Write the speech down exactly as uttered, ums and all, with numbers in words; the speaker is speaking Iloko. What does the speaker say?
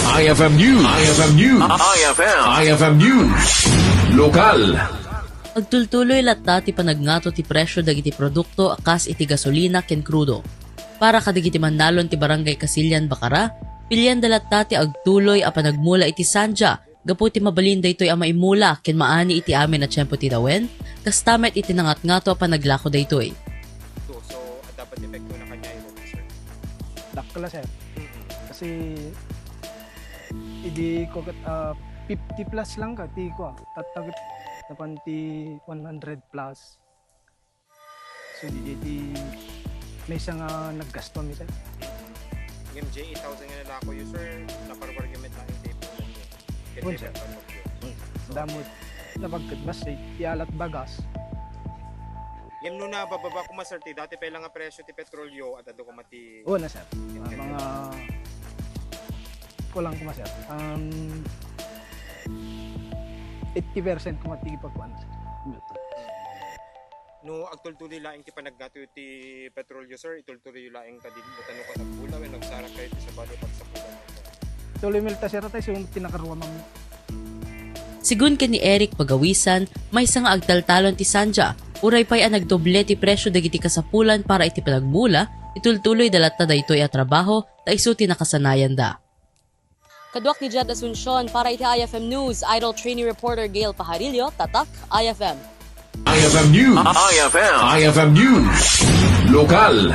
I F M News. I F M News. I F M. I F M News. Lokal. Agtultuloy latta ti panagngato ti presyo dagiti produkto a kas iti gasolina ken krudo. Para kadagiti mannalon ti Barangay Casillan, Bacara, pilianda latta ti agtuloy a panagmula iti sandya gapu ti mabalin daytoy a maimula ken maani iti amin a tiempo ti tawen, kasta met iti nangatngato a panaglako daytoy. So, so, dapat epekto na kanya yung sir. Dakkel, sir. Mm-mm. Kasi, idi ko ket, ah, fifty plus lang ka, ti ko, ah, tattaget, tapan ti one hundred plus. So, di, di, di, may isa nga naggasto mi, sir. Ngem, J eight thousand nga nalako yu, sir, naparwar yu met laeng ti ipon. Ket Wen, sir. Ket ipon mo. Damot, napagkat basta, ti alat bagas. Ngem no nabababa koma, sir, ti dati pay lang nga presyo ti petrolyo, at adu koma ti Oo na, sir. Ah, mga, kulang koma, sir. Um, eighty percent koma ti ipagkuan, sir. No agtultuloy laeng ti panagngato ti petrolyo, sir, itultuloy laeng kadi, no tano ka nagbula, wen nagsarak kayo ti sabali pagsapulan, sir. Tuloy mi latta, sir, tay, so, ti nakaruam. Sigun ken ni Eric Pagawisan, maysa nga agtaltalon ti sandya, uray pay a nagdoble ti presyo dagiti kasapulan para iti panagmula, itultuloyda latta daytoy a trabaho ta isu ti nakasanayanda. Kaduak ni Jed Asuncion para iti I F M News, Idol Trainee Reporter Gail Pajarillo, Tatak, I F M. I F M News. I F M. I F M News. Lokal.